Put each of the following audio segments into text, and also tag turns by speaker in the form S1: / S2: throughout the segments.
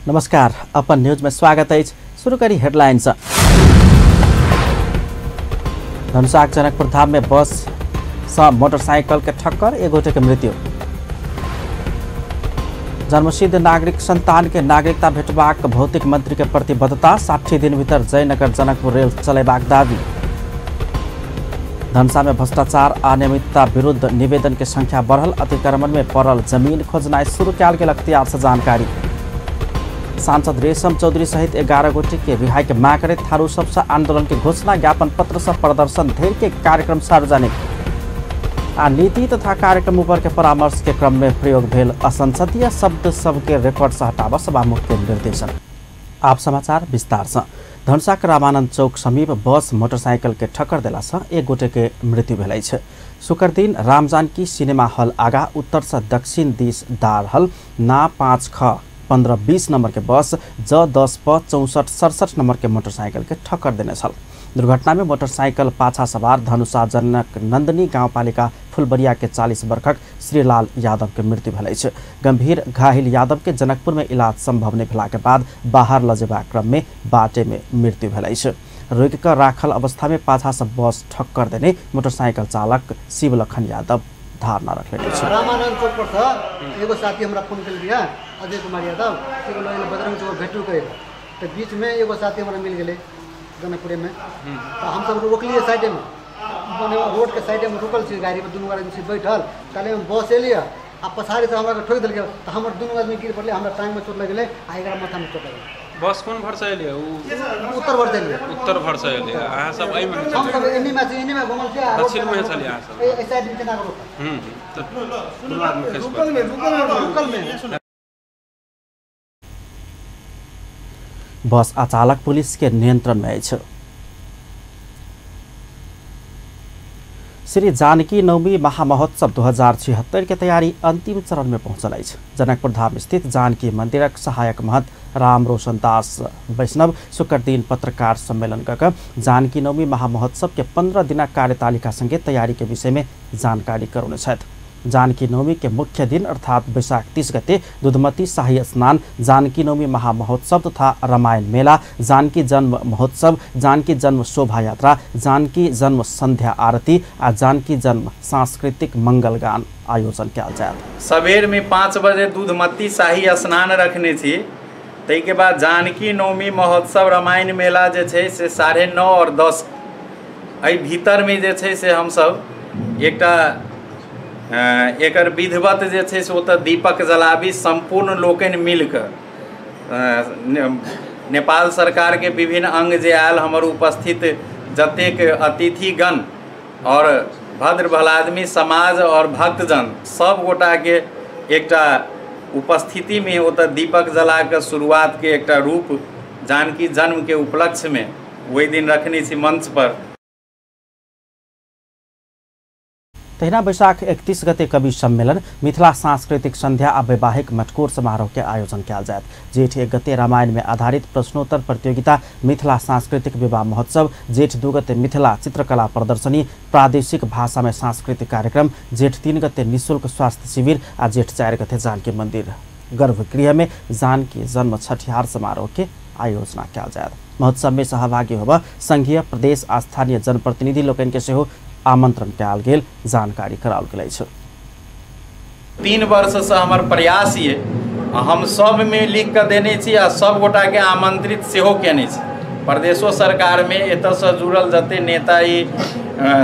S1: नमस्कार, अपन न्यूज में स्वागत है। शुरू करी हेडलाइंस। धनुषाक जनकपुर धाम में बस से मोटरसाइकिल के ठक्कर, एक गोटे के मृत्यु। जन्मसिद्ध नागरिक संतान के नागरिकता भेटबाक भौतिक मंत्री के प्रतिबद्धता, 60 दिन भीतर जयनगर जनकपुर रेल चलेबाक दावी। धनुषा में भ्रष्टाचार अनियमितता विरुद्ध निवेदन के संख्या बढ़ल, अतिक्रमण में पड़ल जमीन खोजनाइ शुरू कयल गेल अख्तियार से जानकारी। सांसद रेशम चौधरी सहित 11 गोटे के रिहाई के मांग करैत थारू सबसे आंदोलन के घोषणा, ज्ञापन पत्र से प्रदर्शन धरि के कार्यक्रम सार्वजनिक। आ नीति तथा कार्यक्रम ऊपर के परामर्श के क्रम में प्रयोग भेल असंसदीय शब्द सबके रिकॉर्ड से हटाबऽ सभामुख के निर्देशन। आप समाचार विस्तार से। धनुषाक रामानंद चौक समीप बस मोटरसाइकिल के ठक्कर देला से एक गोटे के मृत्यु भेल अछि। शुक्र दिन रामजानकी सिनेमा हॉल आगा उत्तर से दक्षिण दिस दारहल ना 5 ख 15-20 नंबर के बस ज 10 प 64-67 नंबर के मोटरसाइकिल के ठक्कर देने छल। दुर्घटना में मोटरसाइकिल पाछा सवार धनुषा जनक नंदनी गाउँपालिका फुलबरिया के 40 वर्षक श्रीलाल यादव के मृत्यु भेल अछि। गंभीर घायल यादव के जनकपुर में इलाज संभव नहीं भेला के बाद बाहर ल जेबाक क्रम में बाटे में मृत्यु भेल अछि। रोकि कऽ राखल अवस्था में पाछा से बस ठक्कर देने मोटरसाइकिल चालक शिवलखन यादव धारणा रखले अछि।
S2: रामानंद चौक पर था एगो साथी हमरा फोन केलकै अजय कुमार यादव, एगो बजरंग चौक भेटू कहे तो बीच में एगो साथी हमरा मिल गेलै जनकपुरे में, तो हम सब रोकलिए साइडे में, मने रोड के साइडे में रुकल छी गाड़ी पर, दुनू आदमी छी बैठल, ताले में बस एलिए आ पछाड़ी से हमरा के ठोकि देलकै तो हमर दुनू आदमी गिर पड़लै, हमरा टांग में चोट लागि गेलै आ एकरा माथा में चोट लागि गेलै।
S3: बस कोन भर से एलिए?
S2: उत्तर भर से एलिए।
S3: उत्तर भर से एलिए। अहाँ सब एहि में
S2: हम सब एनी में छी, एनी में घुमल छी,
S3: दक्षिण में छलिए अहाँ सब।
S2: एहि साइड में केना रोकल?
S3: तो दुनू आदमी खसि पड़ल।
S2: रुकल में
S1: बस आ चालक पुलिस के नियंत्रण में अछि। श्री जानकी नवमी महामहोत्सव 2076 के तैयारी अंतिम चरण में पहुंचल अछि। जनकपुर धाम स्थित जानकी मंदिरक सहायक महंत राम रोशन दास वैष्णव शुक्र दिन पत्रकार सम्मेलन कऽ जानकी नवमी महामहोत्सव के 15 दिनक कार्यतालिका संगे तैयारी के विषय में जानकारी करौने छथि। जानकी नवमी के मुख्य दिन अर्थात वैशाख 30 गते दुधमती शाही स्नान, जानकी नवमी महामहोत्सव तथा रामायण मेला, जानकी जन्म महोत्सव, जानकी जन्म शोभा यात्रा, जानकी जन्म संध्या आरती आ जानकी जन्म सांस्कृतिक मंगलगान आयोजन कयल जायत।
S4: सवेर में 5 बजे दुधमती शाही स्नान रखने छी, ताहिके बाद जानकी नवमी महोत्सव रामायण मेला जे छै से 9:30 और 10 एहि भीतरमे जे छै से हमसब एकटा एकर विधिवत जे छै से ओतऽ दीपक जलाबी सम्पूर्ण लोकनि मिलकऽ नेपाल सरकारके विभिन्न अंग जे आयल हमर उपस्थित जतेक अतिथिगण और भद्र भलादमी समाज और भक्तजन सब गोटाके एकटा उपस्थितिमे ओतऽ दीपक जलाकऽ शुरुआतके एकटा रूप जानकी जन्मके उपलक्ष्यमे ओहि दिन रखने छी मंच पर।
S1: तहिना वैशाख 31 गते कवि सम्मेलन, मिथिला सांस्कृतिक संध्या आ वैवाहिक मटकोर समारोह के आयोजन कयल जायत। जेठ 1 गते रामायण में आधारित प्रश्नोत्तर प्रतियोगिता, मिथिला सांस्कृतिक विवाह महोत्सव, जेठ 2 गते मिथिला चित्रकला प्रदर्शनी, प्रादेशिक भाषा में सांस्कृतिक कार्यक्रम, जेठ 3 गते निःशुल्क स्वास्थ्य शिविर आ जेठ 4 गते जानकी मंदिर गर्भगृह में जानकी जन्म छठिहार समारोह के आयोजना कयल जायत। महोत्सव में सहभागी होबऽ संघीय, प्रदेश आ स्थानीय जनप्रतिनिधि लोकनि के सेहो आमंत्रण कयल गेल जानकारी कराओल गेल अछि।
S4: 3 वर्षसँ हमर प्रयास ये हम सब में लिख कऽ देने छी आ सब गोटाके आमंत्रित सेहो केने छी। प्रदेशो सरकारमे एतऽसँ जुड़ल जते नेता ई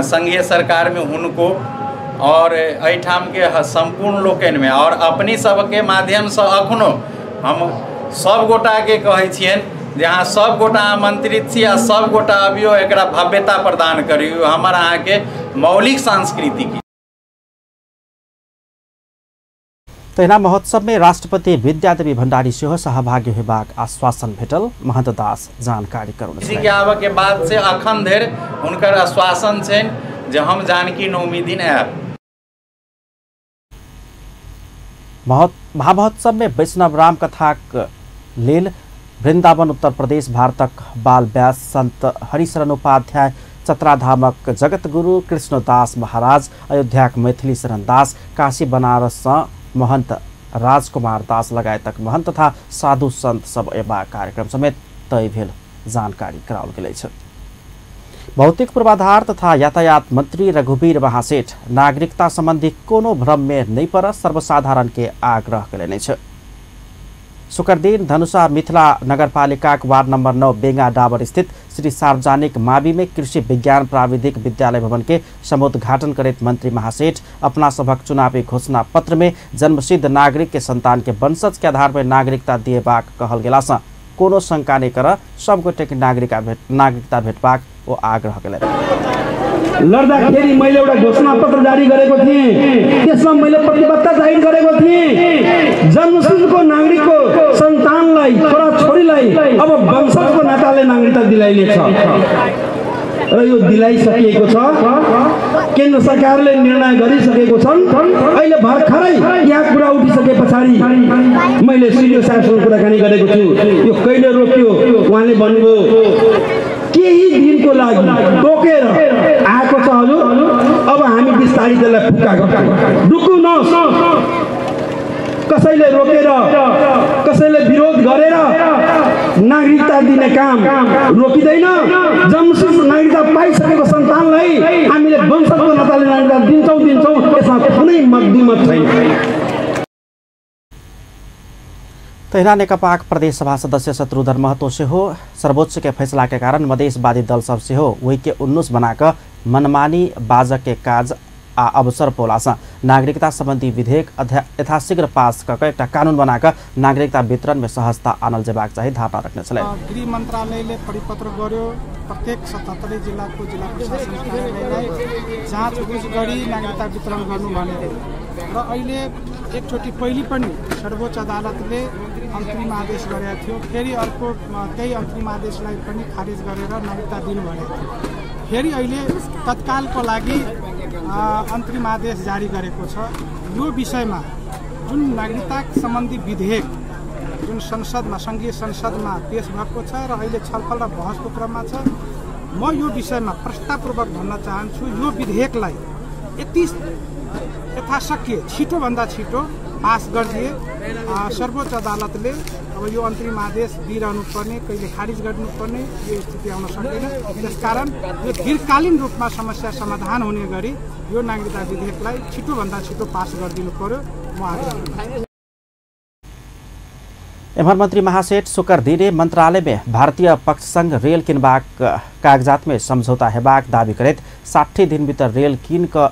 S4: संघीय सरकारमे हुनको और एहिठामके सम्पूर्ण लोकनिमे और अपने सबके माध्यमसँ अखनो हम सब गोटाके कहै छियनि जे अहाँ सब गोटा आमंत्रित छी आ सब गोटा अबियो, एकरा भव्यता प्रदान करियो हमर अहाँके मौलिक संस्कृति।
S1: तहिना महोत्सव में राष्ट्रपति विद्यादेवी भंडारी सेहो सहभागी होबाक आश्वासन भेटल महंत दास जानकारी करौने।
S4: के आबऽ के बाद से अखन धरि हुनकर आश्वासन छनि जे हम जानकी नवमी दिन आयब।
S1: महामहोत्सव में वैष्णव राम कथाक लेल वृंदावन उत्तर प्रदेश भारतक बाल व्यास संत हरिशरण उपाध्याय, चतराधामक जगतगुरु कृष्णदास महाराज, अयोध्याक मैथिली शरण दास, काशी बनारस सँ महंत राजकुमार दास लगायतक महंत तथा साधु संत सब अयबाक कार्यक्रम समेत तय भेल जानकारी कराओल गेल अछि। भौतिक पूर्वाधार तथा यातायात मंत्री रघुवीर महासेठ नागरिकता संबंधी कोनो भ्रम में नहीं पर सर्वसाधारण के आग्रह कयलनि अछि। शुक्रदिन धनुषा मिथिला नगरपालिकाक वार्ड नंबर 9 बेंगा डाबर स्थित श्री सार्वजनिक मावि में कृषि विज्ञान प्राविधिक विद्यालय भवन के समुद्घाटन करैत मंत्री महासेठ अपना सभक चुनावी घोषणा पत्र में जन्मसिद्ध नागरिक के संतान के वंशज के आधार पर नागरिकता दिएबाक कहल गेला सँ कोनो शंका नहीं कर सब गोटे के नागरिकता भेटबाक ओ आग्रह कयलनि।
S5: लड्दाखेरि मैले एउटा घोषणा पत्र जारी गरेको थिएँ, त्यसमा मैले प्रतिबद्धता जाहिर गरेको थिएँ जन्मसिद्धको नागरिकको सन्तानलाई छोराछोरीलाई अब वंशजको नाताले नागरिकता दिलाइनेछ र यो दिलाइसकिएको छ। केन्द्र सरकारले निर्णय गरिसकेको छन्। अहिले भर्खरै यहाँ कुरा उठिसके पछाडि मैले सिडिओ साहबसँग कुराकानी गरेको छु, यो कहिले रोक्यो? उहाँले भन्नुभयो केही दिनको लागि तोकेर आएको छ हजुर, अब हामी बिस्तारै त्यसलाई फुक्का गर्छौँ, रुक्नुहोस्। कसैले रोकेर कसैले विरोध गरेर नागरिकता दिने काम रोकिँदैन। जन्मसिद्ध नागरिकता पाइसकेको सन्तानलाई हामीले वंशजको नाताले नागरिकता दिन्छौँ दिन्छौँ, यसमा कुनै मत द्विमत छैन।
S1: तहिना नेकपाक प्रदेश सभा सदस्य शत्रुधन महतो सेहो सर्वोच्च के फैसला के कारण मधेशवादी दल सब सेहो वही के 19 बनाकर मनमानी बाजक के काज आ अवसर पौलासँ नागरिकता संबंधी विधेयक यथाशीघ्र पास कऽ एकटा कानून बनाकर नागरिकता वितरण में सहजता आनल जेबाक चाही धारणा रखने छलै।
S6: गृह मन्त्रालयले परिपत्र गर्यो, प्रत्येक 77 जिल्लाको जिल्ला प्रशासन कार्यालयलाई जाँचबुझ गरी नागरिकता वितरण गर्नु भनेर र अहिले एकचोटि पहिले पनि सर्वोच्च अदालतले अन्तरिम आदेश गरेको थियो, फेरि अर्को त्यही अन्तरिम आदेशलाई पनि खारेज गरेर नागरिकता दिनु भनेको थियो, फेरि अहिले तत्कालको लागि अन्तरिम आदेश जारी गरेको छ। यो विषयमा जुन नागरिकता सम्बन्धी विधेयक जुन संसदमा सङ्घीय संसदमा पेश भएको छ र अहिले छलफल र बहसको क्रममा छ, म यो विषयमा प्रस्तावपूर्वक भन्न चाहन्छु यो विधेयकलाई यति यथाशक्य छिटोभन्दा छिटो पास गरिदिए सर्वोच्च अदालतले अब यो अन्तरिम आदेश दिइरहनु पर्ने, कहिले खारिज गर्नुपर्ने यो स्थिति आउन सक्दैन। त्यसकारण यो दीर्घकालीन रूपमा समस्या समाधान हुने गरी यो नागरिकता विधेयकलाई छिटोभन्दा छिटो पास गरिदिनु पर्यो, म आग्रह गर्छु।
S1: एम्हर मंत्री महासेठ शुक्र दिने मंत्रालय में भारतीय पक्ष संग रेल किनबाक कागजात में समझौता हेबाक दावी करैत 60 दिन भीतर रेल किन कऽ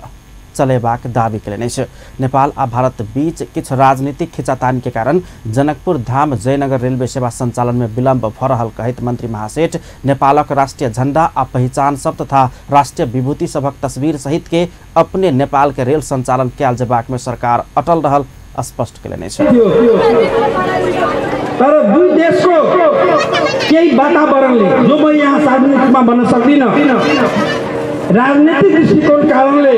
S1: चलेबाक दावी कयलनि अछि। नेपाल आ भारत बीच किछु राजनीतिक खिंचातान के कारण जनकपुर धाम जयनगर रेलवे सेवा संचालन में विलंब भऽ रहल कहैत मंत्री महासेठ नेपालक राष्ट्रीय झंडा आ पहिचान सब तथा राष्ट्रीय विभूति सभक तस्वीर सहित के अपने नेपाल के रेल संचालन कयल जेबाक में सरकार अटल रहल स्पष्ट कयलनि अछि।
S5: तर दुई देशको केही वातावरणले जो म यहाँ सार्वजनिक रूपमा भन्न सक्दिनँ, राजनीतिक दृष्टिकोण कारणले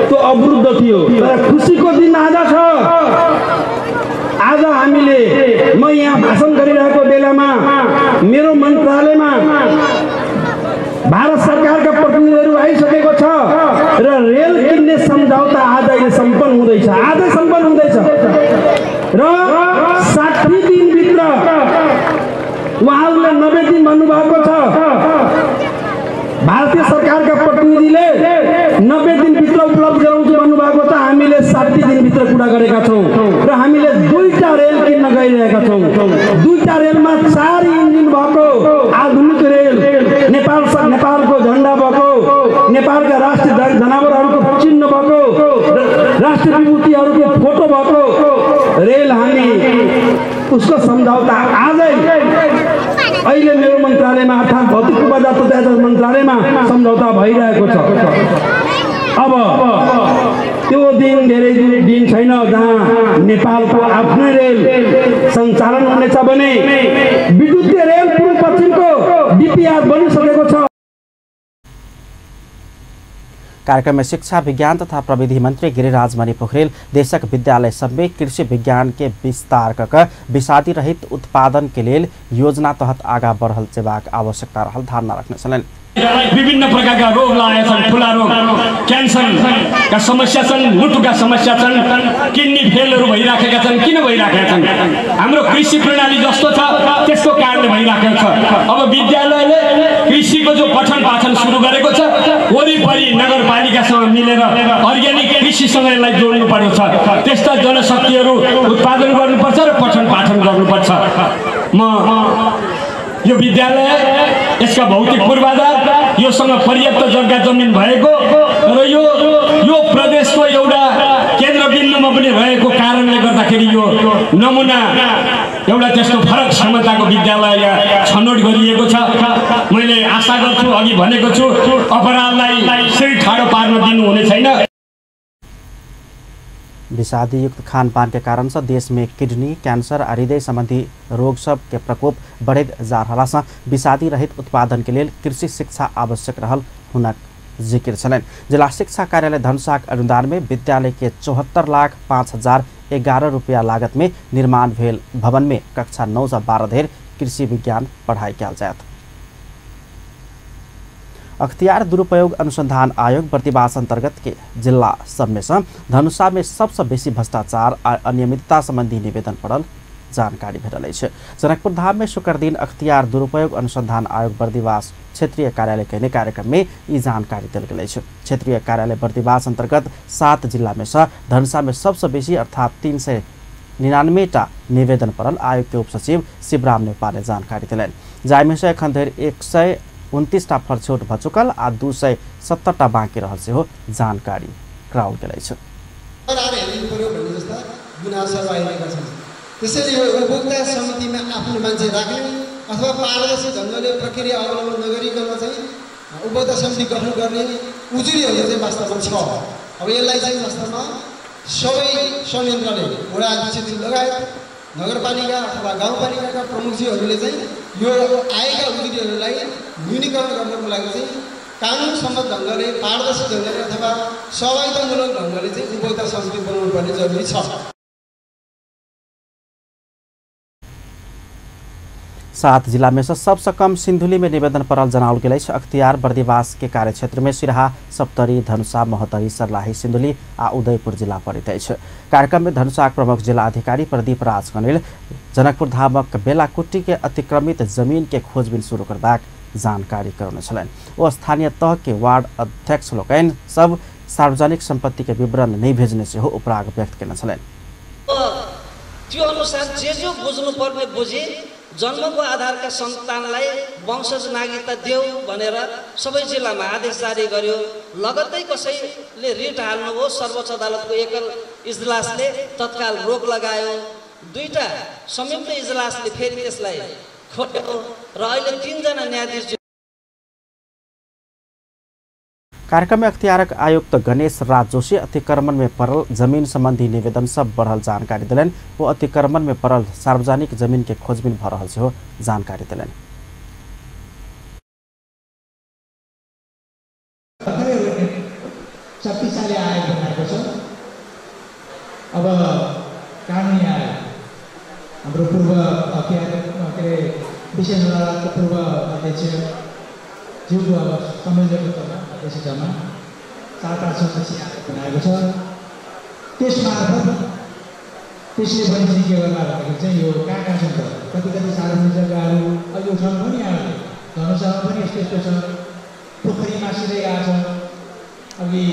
S5: त्यो अवरुद्ध थियो। तर खुसीको दिन आज छ। आज हामीले म यहाँ भाषण गरिरहेको बेलामा मेरो मन्त्रालयमा भारत सरकारका प्रतिनिधिहरू आइसकेको छ र रेल किन्ने सम्झौता आज अहिले सम्पन्न हुँदैछ, आजै सम्पन्न हुँदैछ र 60 दिनभित्र उहाँहरूले 90 दिन भन्नुभएको छ। भारतीय सरकारका प्रतिनिधिले 90 दिनभित्र उपलब्ध गराउँछु भन्नुभएको छ, हामीले 60 दिनभित्र कुरा गरेका छौँ र हामीले दुईटा रेल किन्न गइरहेका छौँ। दुईटा रेलमा 4 इन्जिन भएको आधुनिक रेल, नेपालको झन्डा भएको, नेपालका राष्ट्रिय जनावरहरूको चिन्ह भएको, राष्ट्रिय विभूतिहरूको फोटो भएको रेल हामी उसको सम्झौता आजै अहिले मेरो मन्त्रालयमा अर्थात् भौतिक पूर्वाधार तथा यातायात मन्त्रालयमा सम्झौता भइरहेको छ। अब त्यो दिन धेरै दिन छैन जहाँ नेपालको आफ्नै रेल सञ्चालन हुनेछ भने विद्युतीय रेल पूर्व पश्चिमको डिपिआर बनिसकेको छ।
S1: कार्यक्रम में शिक्षा विज्ञान तथा प्रविधि मंत्री गिरिराज मणि पोखरेल देशक विद्यालय सब में कृषि विज्ञान के विस्तार कऽ विषादी रहित उत्पादन के लेल योजना तहत आगा बढ़ल जेबाक आवश्यकता रहल धारणा रखने छलनि।
S7: विभिन्न प्रकारका रोग लागेका छन्, ठुला रोग, क्यान्सरका समस्या छन्, मुटुका समस्या छन्, किडनी फेलहरू भइराखेका छन्। किन भइराखेका छन्? हाम्रो कृषि प्रणाली जस्तो छ त्यसको कारणले भइराखेको छ। अब विद्यालयले कृषिको जो पठन पाठन सुरु गरेको छ, वरिपरि नगरपालिकासँग मिलेर अर्ग्यानिक कृषिसँग यसलाई जोड्नु पर्छ। त्यस्ता जनशक्तिहरू उत्पादन गर्नुपर्छ र पठन पाठन गर्नुपर्छ। म यो विद्यालय, यसका भौतिक पूर्वाधार, योसँग पर्याप्त जग्गा जमिन भएको र यो यो प्रदेशको एउटा केन्द्रबिन्दुमा पनि रहेको कारणले गर्दाखेरि यो नमुना एउटा त्यस्तो फरक क्षमताको विद्यालय यहाँ छनौट गरिएको छ। मैले आशा गर्छु, अघि भनेको छु, अपराधलाई शिर ठाडो पार्न दिनुहुने छैन।
S1: विषादीयुक्त खानपान के कारण से देश में किडनी कैंसर आ हृदय संबंधी रोग सब के प्रकोप बढ़ैत जा रहा से विषादी रहित उत्पादन के लेल कृषि शिक्षा आवश्यक रहल हुनक जिक्र छलनि। जिला शिक्षा कार्यालय धनुषाक अनुदान में विद्यालय के 74,05,011 रुपया लागत में निर्माण भेल भवन में कक्षा 9 से 12 धरि कृषि विज्ञान पढ़ाई कयल जायत। अख्तियार दुरुपयोग अनुसंधान आयोग प्रतिवास अंतर्गत के जिला सब में से धनुषा में सबसे बेसी भ्रष्टाचार आ अनियमितता संबंधी निवेदन पड़ल जानकारी भेटल अछि। जनकपुर धाम में शुक्र दिन अख्तियार दुरुपयोग अनुसंधान आयोग बर्दिवास क्षेत्रीय कार्यालय के कार्यक्रम में ई जानकारी देल गेल अछि। क्षेत्रीय कार्यालय बर्दिवास अंतर्गत 7 जिला में से धनुषा में सबसे बेसी अर्थात 399 टा निवेदन पड़ल आयोग के उपसचिव शिवराम नेपाल ने जानकारी देलनि। जाहिमे से एखन धरि 129 टा फरछौट भ चुकल आ 270 टा बाँकी रहल सेहो जानकारी कराओल गेल अछि।
S8: त्यसैले यो उपभोक्ता समितिमा आफ्नो मान्छे राख्ने अथवा पारदर्शी ढङ्गले प्रक्रिया अवलम्बन नगरिकन चाहिँ उपभोक्ता समिति गठन गर्ने उजुरीहरू चाहिँ वास्तवमा छ। अब यसलाई चाहिँ वास्तवमा सबै संयन्त्रले, वडा अध्यक्षज्यू लगायत नगरपालिका अथवा गाउँपालिकाका प्रमुखजीहरूले चाहिँ यो आएका उजुरीहरूलाई न्यूनीकरण गर्नको लागि चाहिँ कानुनसम्मत ढङ्गले, पारदर्शी ढङ्गले अथवा सहभागितामूलक ढङ्गले चाहिँ उपभोक्ता समिति बनाउनु पर्ने जरुरी छ।
S1: 7 जिला में से सबसे कम सिंधुली में निवेदन पड़ल जनाओल गेल अछि। अख्तियार बर्दिवास के कार्यक्षेत्र में सिरहा, सप्तरी, धनुषा, महोत्तरी, सर्लाही, सिंधुली आ उदयपुर जिला पड़ैत अछि। कार्यक्रम में धनुषाक प्रमुख जिला अधिकारी प्रदीप राज कनेल जनकपुर धामक बेलाकुट्टी के अतिक्रमित जमीन के खोजबीन शुरू करबाक जानकारी करौने छलनि। ओ स्थानीय तह के वार्ड अध्यक्ष लोकनि सब सार्वजनिक सम्पत्ति के विवरण नहि भेजने सेहो उपराग व्यक्त केने छलनि।
S9: त्यो अनुसार जे जे बुझ्नुपर्ने बुझी जन्मको आधारका सन्तानलाई वंशज नागरिकता देऊ भनेर सबै जिल्लामा आदेश जारी गर्यो। लगत्तै कसैले रिट हाल्नुभयो, सर्वोच्च अदालतको एकल इजलासले तत्काल रोक लगायो। दुईटा संयुक्त इजलासले फेरि त्यसलाई खोज्यो र अहिले 3 जना न्यायाधीश।
S1: कार्यक्रम में अख्तियारक आयुक्त गणेश राज जोशी अतिक्रमण में पड़ल जमीन संबंधी निवेदन सब बढ़ल जानकारी दिलनि। वो अतिक्रमण में पड़ल सार्वजनिक जमीन के खोजबीन भ रहल सेहो जानकारी दिलनि।
S10: शक्तिशाली आयोग बनाएको छ। अब कानुनी आयोग हाम्रो पूर्व के अरे विशेष अदालतको पूर्व अध्यक्ष ज्यूको अब संयोजकत्वमा अध्यक्षतामा 7-8 सदस्यीय आयोग बनाएको छ। त्यसमार्फत त्यसले पनि चाहिँ के गर्ला भन्दाखेरि चाहिँ यो कहाँ कहाँ छन् त कति कति सार्वजनिक जग्गाहरू यो ठाउँ पनि आयो, धनुषामा पनि यस्तो यस्तो छ, पोखरी मासिँदै आएको छ। अघि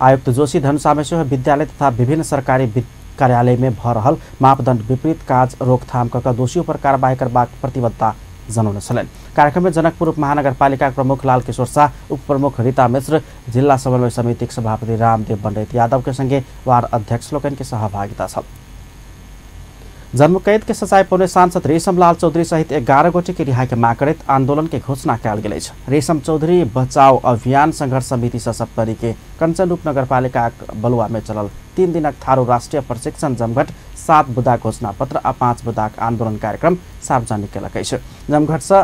S1: आयुक्त जोशी धनुषा में सेहो विद्यालय तथा विभिन्न सरकारी कार्यालय में भ रहल मापदंड विपरीत काज रोकथाम क दोषियों पर कार्रवाई करबाक प्रतिबद्धता जनौने छलनि। कार्यक्रम में जनकपुर उप महानगरपालिका प्रमुख लाल किशोर शाह, उप प्रमुख रीता मिश्र, जिला समन्वय समिति सभापति रामदेव बण्डैत यादव के संगे वार्ड अध्यक्ष लोकनि के सहभागिता छल। जन्मकैद के सजाय पौने सांसद रेशमलाल चौधरी सहित 11 गोटे के रिहाई के माग करैत आंदोलन के घोषणा कयल गेल अछि। रेशम चौधरी बचाओ अभियान संघर्ष समिति से सप्तरी के कंचन रूप नगरपालिका बलुआ में चलल 3 दिनक थारू राष्ट्रीय प्रशिक्षण जमघट 7 बुदा घोषणा पत्र आ 5 बुदाक आंदोलन कार्यक्रम सार्वजनिक केलक अछि। जमघट से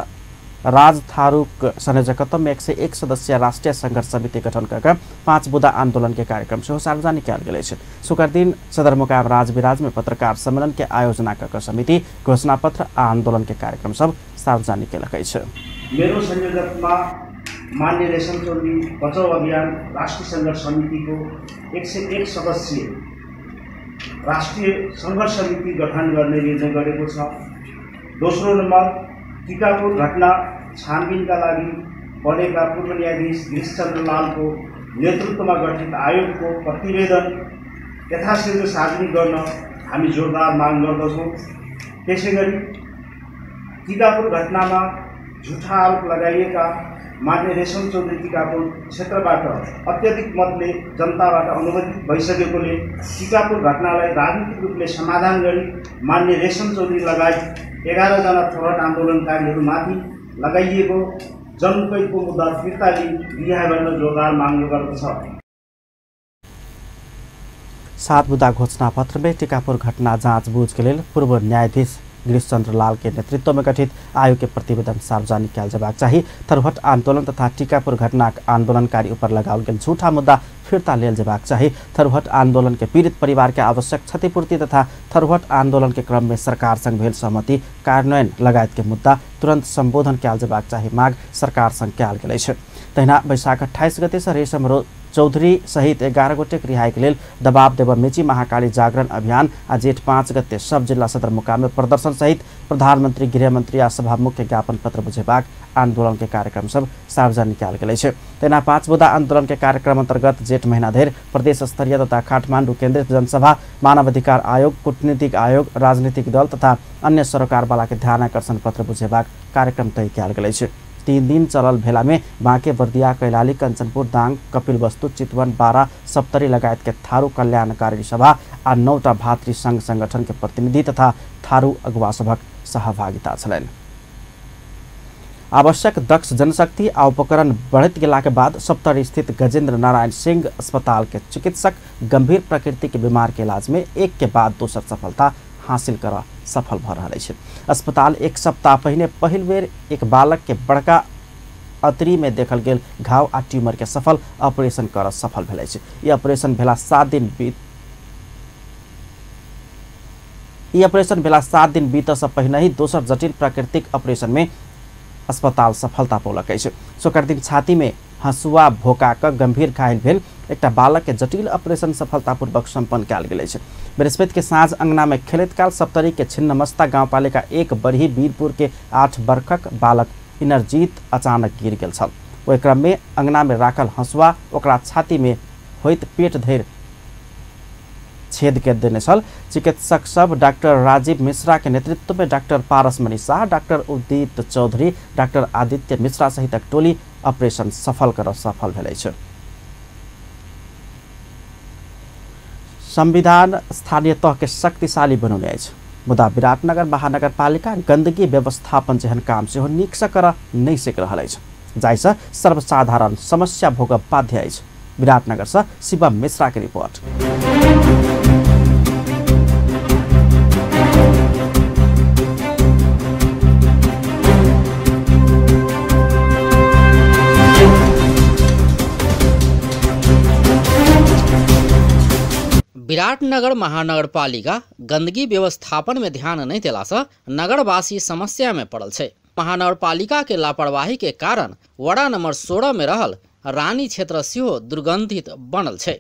S1: राज थारूक संयोजकत्व में 101 सदस्यीय राष्ट्रिय संघर्ष समिति गठन कर 5 बुँदा आंदोलन के कार्यक्रम सेहो सार्वजनिक कयल गेल अछि। शुक्र दिन सदरमुकाम राजविराज में पत्रकार सम्मेलन के आयोजना कर समिति घोषणापत्र आ आंदोलन के कार्यक्रम सब सार्वजनिक केलक अछि।
S11: मेरो संयोजकमा मान्य रेशम चौधरी बचाउ अभियान राष्ट्रिय संघर्ष समितिको 101 सदस्यीय राष्ट्रिय संघर्ष समिति गठन गर्ने निर्णय गरेको छ। दोस्रो नम्बर टिकापुर घटना छानबिनका लागि बनेका पूर्व न्यायाधीश गिरीशचन्द्र लालको नेतृत्वमा गठित आयोगको प्रतिवेदन यथाशीघ्र सार्वजनिक गर्न हामी जोरदार माग गर्दछौँ। त्यसैगरी टिकापुर घटनामा झुठा आरोप लगाइएका मान्य रेशम चौधरी टिकापुर क्षेत्रबाट अत्यधिक मतले जनताबाट अनुमोदित भइसकेकोले टिकापुर घटनालाई राजनीतिक रूपले समाधान गरी मान्य रेशम चौधरी लगायत 11 जना थोरट आन्दोलनकारीहरूमाथि लगाइएको जन्मकैदको मुद्दा फिर्ता लिई रिहा गर्न जोरदार माग गर्दछ।
S1: 7 बुँदा घोषणापत्र में टिकापुर घटना जाँचबुझ के लेल पूर्व न्यायाधीश गिरीशचन्द्र लाल के नेतृत्व में गठित आयोग के प्रतिवेदन सार्वजनिक कयल जयबाक चाही। थरुहट आंदोलन तथा टीकापुर घटनाक आंदोलनकारी ऊपर लगाओल गेल झूठा मुद्दा फिर्ता लेल जयबाक चाही। थरुहट आंदोलन के पीड़ित परिवार के आवश्यक क्षतिपूर्ति तथा थरुहट आंदोलन के क्रम में सरकार संग भेल सहमति कार्यान्वयन लगायत के मुद्दा तुरंत संबोधन कयल जयबाक चाही माग सरकार संग कयल गेल अछि। तहिना वैशाख 28 गते से रेशम चौधरी सहित 11 गोटेक रिहाई के लेल दबाव देव मेची महाकाली जागरण अभियान आ जेठ 5 गते सब जिल्ला सदरमुकाम में प्रदर्शन सहित प्रधानमंत्री गृहमंत्री आ सभामुख ज्ञापन पत्र बुझेबाक आंदोलन के कार्यक्रम सब सार्वजनिक कयल गेल अछि। तहिना 5 बुँदा आंदोलन के कार्यक्रम अंतर्गत जेठ महीना धरि प्रदेश स्तरीय तथा काठमांडू केंद्रित जनसभा, मानवाधिकार आयोग, कूटनीतिक आयोग, राजनीतिक दल तथा अन्य सरोकारवाला के ध्यान आकर्षण पत्र बुझेबाक कार्यक्रम तय कयल गेल अछि। 3 दिन चलल भेला में बांके, बर्दिया, कैलाली, कंचनपुर, दांग, कपिलवस्तु, चितवन, बारा, सप्तरी लगायत के थारू कल्याणकारी सभा आ 9टा भातृ संघ संगठन के प्रतिनिधि तथा थारू अगुवा सभक सहभागिता छलनि। आवश्यक दक्ष जनशक्ति आ उपकरण बढ़ैत गेला के बाद सप्तरी स्थित गजेंद्र नारायण सिंह अस्पताल के चिकित्सक गंभीर प्रकृति के बीमार के इलाज में एक के बाद दोसर सफलता हासिल कर सफल भ रहल अछि। अस्पताल एक सप्ताह पहिने पहिल बेर एक बालक के बड़का अतरी में देखल गेल घाव आ ट्यूमर के सफल ऑपरेशन कर सफल भेल अछि। ई ऑपरेशन भेला 7 दिन बीत से पहिने ही दोसर जटिल प्राकृतिक ऑपरेशन में अस्पताल सफलता पौलक अछि। शुक्र दिन छाती में हंसुआ भोका क गंभीर घायल भेल एकटा बालक के जटिल ऑपरेशन सफलतापूर्वक संपन्न कयल गेल अछि। बृहस्पति के साँझ अंगना में खेलैत काल सप्तरी के छिन्नमस्ता गाउँपालिका 1 बरही वीरपुर के 8 बरखक बालक इनरजीत अचानक गिर गेल छल। ओहि क्रम में अंगना में राखल हंसुआ ओकरा छाती में होइत पेट धरि छेद के देने छल। चिकित्सक सब डॉक्टर राजीव मिश्रा के नेतृत्व में doctor Parasmani Shah, doctor Udit Chaudhary, doctor Aditya Mishra सहितक टोली ऑपरेशन सफल कर सफल भेल अछि। संविधान स्थानीय तह के शक्तिशाली बनौने अछि, मुदा विराटनगर महानगरपालिका गंदगी व्यवस्थापन जेहन काम सेहो नीक से कर नहि सकि रहल अछि, जाहिसँ सर्वसाधारण समस्या भोगब बाध्य अछि। विराटनगर से शिवम मिश्रा के रिपोर्ट।
S12: विराटनगर महानगरपालिका गंदगी व्यवस्थापन में ध्यान नहीं देला से नगरवासी समस्या में पड़ल छै। महानगरपालिका के लापरवाही के कारण वड़ा नंबर 16 में रहल रानी क्षेत्र सेहो दुर्गंधित बनल छै।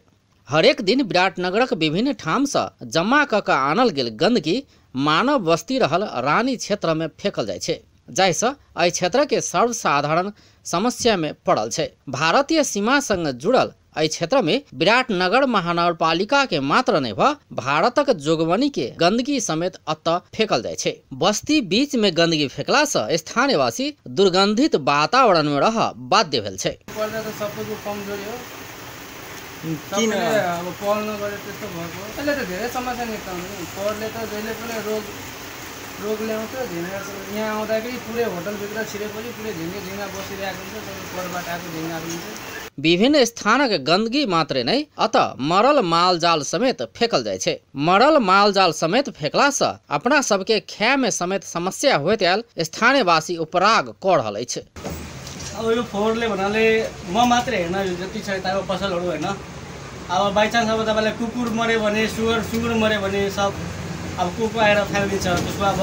S12: हरेक दिन विराटनगरक विभिन्न ठाम से जमा क के आनल गेल गंदगी मानव बस्ती रहल रानी क्षेत्र में फेकल जाइ छै, जाहिसँ एहि क्षेत्र के सर्वसाधारण समस्या में पड़ल छै। भारतीय सीमा संग जुड़ल एहि क्षेत्र में विराटनगर महानगरपालिका के मात्र नहीं भ भारतक जोगबनी के गंदगी समेत अत फेकल जाइ छै। बस्ती बीच में गंदगी फेकला से स्थानीयवासी दुर्गंधित वातावरण में रह बाध्य भेल छै।
S13: किन अब पहल नगरे त्यस्तो भएको यसले त धेरै समस्या निकाल्नु नि। पहलले त जहिले पनि रोग ल्याउँछ। झिँगा यहाँ आउँदाखेरि पुरै होटलभित्र छिरेपछि पुरै झिँगे झिँगा बसिरहेको हुन्छ, सबै पहलबाट आएको झिँगाहरू हुन्छ।
S12: विभिन्न स्थानक गंदगी मात्रे नहि अतः मरल मालजाल समेत फेकल जाइ छै। मरल मालजाल समेत फेकला से अपना सबके खाय में समेत समस्या होइत आयल स्थानीयवासी उपराग कऽ रहल अछि।
S13: अब यो फोहोरले भन्नाले म मात्रै होइन, यो जति छ यताको पसलहरू होइन, अब बाइचान्स अब तपाईँलाई कुकुर मऱ्यो भने सुँगुर मऱ्यो भने सब अब कुकुर आएर फालिदिन्छ। त्यसको अब